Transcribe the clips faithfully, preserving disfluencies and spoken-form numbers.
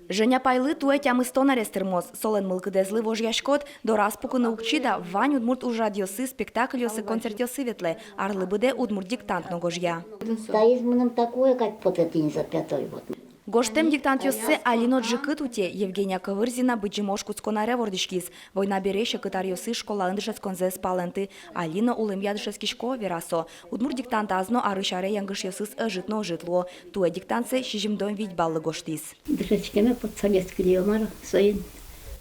Женя апайлы туэ тямыстон арес тырмоз. Солэн мылкыдэзлы вожъяськод, дораз пукыны уг чида, вань удмурт ужрадъёсы, спектакльёсы, концертъёсы ветлэ, арлы быдэ удмурт диктант но гожъя. Таиз мыным такое, как вот это не запятой вот. Гожтэм диктантъёссэ али но ӝикыт утё. Евгения Ковырзина Быдӟым ож кутскон аре вордӥськиз. Война бере секыт аръёсы школаын дышетсконзэ ӧз палэнты. Али но улэмъя дышетскисько, вера со. Удмурт диктантаз но арысь аре янгышъёсыз ӧжыт но ӧжыт луо. Туэ диктантсэ сизьымдон вить баллы гожтӥз. Дышетскеме постсоветский луэ, мар-а, соин.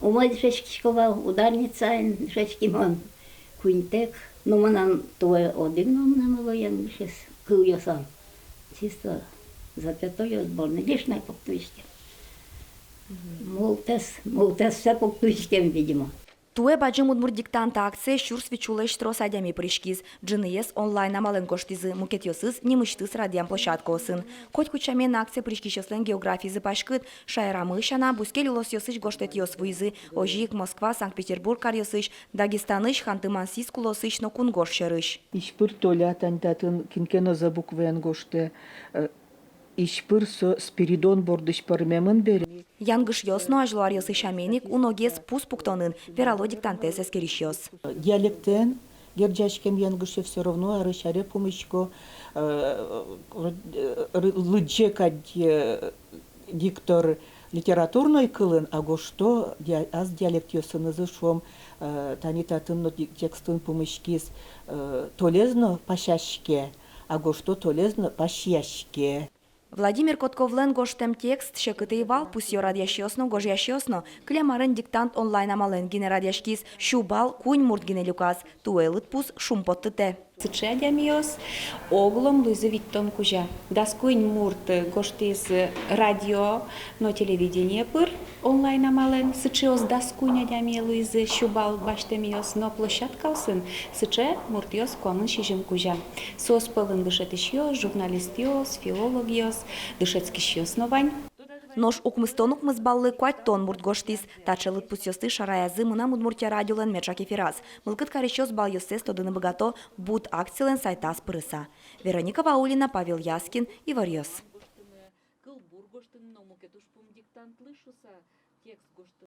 Умой дышетскисько вал, ударницаен дышетски мон. Куиньтэк. Но мынам туэ одӥг но мынам ӧвӧл янгышез, кылъёсам. Чисто запятойёс, сборной, лишней пуктӥськем. Мултэс, мултэссэ пуктӥськем, видимо. Туэ «Бадӟым удмурт диктант» акцие сюрс вить сюлэсь трос адями пыриськиз. Ӝыныез онлайн амалэн гожтӥзы, мукетъёсыз нимысьтыз радъям площадкаосын. Котькуд сямен, акцие пыриськисьёслэн географизы паськыт. Шаерамы сяна, бускель улосъёсысь гожтэтъёс вуизы, озьы ик Москва, Санкт-Петербург каръёсысь, Дагестанысь, Ханты-Мансийск улосысь но кунгож сьӧрысь. Ичпыр Толя, тани татын кин ке но Z букваен гожтэ, э, ичпыр со Спиридон бордысь пӧрмемын бере. Янгышъёс но азьло аръёсы сямен ик уногес пус пуктонын, верало диктантэз эскерисьёс. Диалектэн герӟаськем янгышъёс всё равно арысь аре пумисько, э, р-, р-, лыдӟе кадь, э, диктор литературной кылын, а гожто диа-, ас диалектъёсынызы, шуом, э, тани татын но ди-, текстын пумиськиз, э, толез но пасяське, а гожто толез но пасьяське. Владимир Котковлэн гожтэм текст секыт ӧй вал, пусъё радъясьёс но, гожъясьёс но. Кылем арын диктант онлайн амалэн гинэ радъяськиз. Сю балл куинь мурт гинэ люказ. Туэ лыдпус шумпоттытэ. Сыӵе адямиос огъя луизы витьтон кузя. Дас куинь мурт гожтӥз радио но телевидение пыр онлайн амалэн. Сыӵеос дас куинь адями луизы сю балл басьтэмъёс, но площадкаосын сыӵе муртъёс куамын сизьым кузя. Соос пӧлын дышетӥсьёс, журналистъёс, филологъёс, дышетскисьёс но вань. Нош укмыстон укмыс баллы куатьтон мурт гожтӥз. Таӵе лыдпусъёсты шараязы «Мынам Удмуртие» радиолэн меӵак эфираз. Мылкыд карисьёс баллъёссэс тодыны быгато «Буд» акцилэн сайтаз пырыса. Вероника Ваулина, Павел Яскин, «Иворъёс».